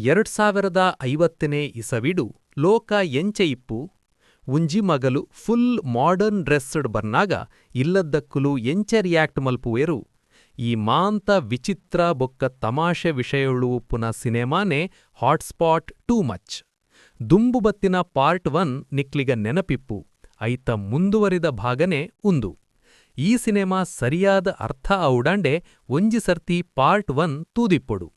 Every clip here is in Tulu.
2050ನೇ ಇಸವಿಡು ಲೋಕ ಎಂಚ ಇಪ್ಪು? ಒಂಜಿ ಮಗಲು ಫುಲ್ ಮಾಡರ್ನ್ ಡ್ರೆಸ್ಡ್ ಬರ್ನಾಗ ಇಲ್ಲದ್ದಕ್ಕುಲು ಎಂಚ ರಿಯಾಕ್ಟ್ ಮಲ್ಪುವೆರು ಈ ಮಾಂತ ವಿಚಿತ್ರ ಬೊಕ್ಕ ತಮಾಷೆ ವಿಷಯಳು ಉಪ್ಪುನ ಸಿನೆಮಾನೆ ಹಾಟ್ಸ್ಪಾಟ್ ಟೂ ಮಚ್. ದುಂಬು ಬತ್ತಿನ ಪಾರ್ಟ್ ಒನ್ ನಿಕ್ಲಿಗ ನೆನಪಿಪ್ಪು ಐತ ಮುಂದುವರಿದ ಭಾಗನೆ ಉಂದು. ಈ ಸಿನೆಮಾ ಸರಿಯಾದ್ ಅರ್ಥ ಆವುಡಾಂಡೆ ಒಂಜಿ ಸರ್ತಿ ಪಾರ್ಟ್ ಒನ್ ತೂದಿಪ್ಪೊಡು.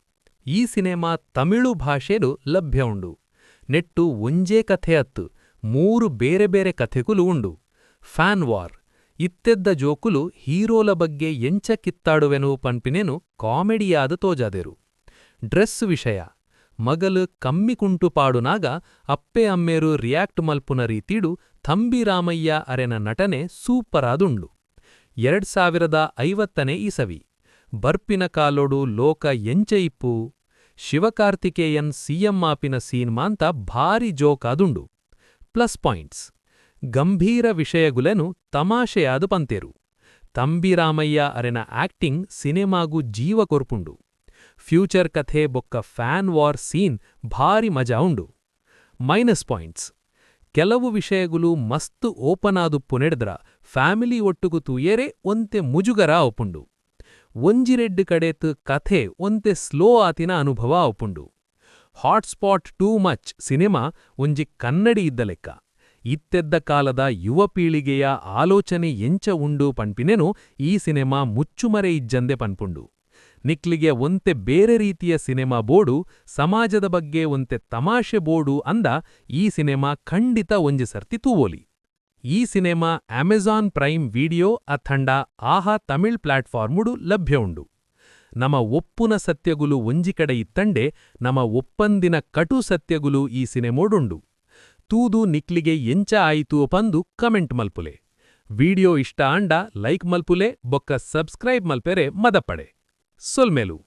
ಈ ಸಿನೆಮಾ ತಮಿಳು ಭಾಷೆಡು ಲಭ್ಯ ಉಂಡು. ನೆಟ್ಟು ಒಂಜೇ ಕಥೆ ಅತ್ತು ಮೂರು ಬೇರೆ ಬೇರೆ ಕಥೆಕುಲು ಉಂಡು. ಫ್ಯಾನ್ ವಾರ್, ಇತ್ತೆದ್ದ ಜೋಕುಲು ಹೀರೋಲ ಬಗ್ಗೆ ಎಂಚ ಕಿತ್ತಾಡುವೆನು ಪನ್ಪಿನೆನು ಕಾಮಿಡಿಯಾದ್ ತೋಜಾದೆರು. ಡ್ರೆಸ್ ವಿಷಯ, ಮಗಲು ಕಮ್ಮಿ ಕುಂಟು ಪಾಡುನಾಗ ಅಪ್ಪೆ ಅಮ್ಮೆರು ರಿಯಾಕ್ಟ್ ಮಲ್ಪುನ ರೀತಿಡು ಥಂಬಿ ರಾಮಯ್ಯ ಅರೆನ ನಟನೆ ಸೂಪರ್ ಆದುಂಡು. 2050ನೇ ಇಸವಿ. ಬರ್ಪಿನ ಕಾಲೊಡು ಲೋಕ ಎಂಚ ಇಪ್ಪು? ಶಿವಕಾರ್ತಿಕೇಯನ್ ಸಿಎಂ ಆಪಿನ ಸೀನ್ ಮಾಂತ ಭಾರಿ ಜೋಕ್ ಆದುಂಡು. ಪ್ಲಸ್ ಪಾಯಿಂಟ್ಸ್, ಗಂಭೀರ ವಿಷಯಗುಲೆನು ತಮಾಷೆಯಾದ್ ಪಂತೆರು. ತಂಬಿ ರಾಮಯ್ಯ ಅರೆನ ಆಕ್ಟಿಂಗ್ ಸಿನೆಮಾಗು ಜೀವ ಕೊರ್ಪುಂಡು. ಫ್ಯೂಚರ್ ಕಥೆ ಬೊಕ್ಕ ಫ್ಯಾನ್ ವಾರ್ ಸೀನ್ ಭಾರಿ ಮಜಾ ಉಂಡು. ಮೈನಸ್ ಪಾಯಿಂಟ್ಸ್, ಕೆಲವು ವಿಷಯಗುಲು ಮಸ್ತ್ ಓಪನ್ ಆದುಪ್ಪುನೆಡ್ದ್ರ ಫ್ಯಾಮಿಲಿ ಒಟ್ಟುಗು ತೂಯೆರೆ ಒಂತೆ ಮುಜುಗರ ಆಪುಂಡು. ಒಂಜಿ ರೆಡ್ಡು ಕಡೆತ್ ಕಥೆ ಒಂತೆ ಸ್ಲೋ ಆತಿನ ಅನುಭವ ಆಪುಂಡು. ಹಾಟ್ಸ್ಪಾಟ್ ಟೂ ಮಚ್ ಸಿನೆಮಾ ಒಂಜಿ ಕನ್ನಡಿ ಇದ್ದಲೆಕ್ಕ. ಇತ್ತೆದ್ದ ಕಾಲದ ಯುವ ಪೀಳಿಗೆಯ ಆಲೋಚನೆ ಎಂಚ ಉಂಡು ಪನ್ಪಿನೆನು ಈ ಸಿನೆಮಾ ಮುಚ್ಚುಮರೆ ಇಜ್ಜಂದೆ ಪನ್ಪುಂಡು. ನಿಕ್ಲಿಗೆ ಒಂತೆ ಬೇರೆ ರೀತಿಯ ಸಿನೆಮಾ ಬೋಡು, ಸಮಾಜದ ಬಗ್ಗೆ ಒಂತೆ ತಮಾಷೆ ಬೋಡು ಅಂದ ಈ ಸಿನೆಮಾ ಖಂಡಿತ ಒಂಜಿ ಸರ್ತಿ ತೂವೊಲಿ. ಈ ಸಿನೆಮಾ ಅಮೆಜಾನ್ ಪ್ರೈಮ್ ವಿಡಿಯೋ ಅಥಂಡ ಆಹಾ ತಮಿಳ್ ಪ್ಲಾಟ್ಫಾರ್ಮುಡು ಲಭ್ಯ ಉಂಡು. ನಮ ಒಪ್ಪುನ ಸತ್ಯಗುಲು ಒಂಜಿ ಕಡೆ ಇತ್ತಂಡೆ ನಮ ಒಪ್ಪಂದಿನ ಕಟು ಸತ್ಯಗುಲು ಈ ಸಿನೆಮೋಡುಂಡು. ತೂದು ನಿಕ್ಲಿಗೆ ಎಂಚ ಆಯಿತು ಪಂದು ಕಮೆಂಟ್ ಮಲ್ಪುಲೆ. ವಿಡಿಯೋ ಇಷ್ಟ ಆಂಡ ಲೈಕ್ ಮಲ್ಪುಲೆ ಬೊಕ್ಕ ಸಬ್ಸ್ಕ್ರೈಬ್ ಮಲ್ಪೆರೆ ಮದಪಡೆ. ಸೊಲ್ಮೆಲು.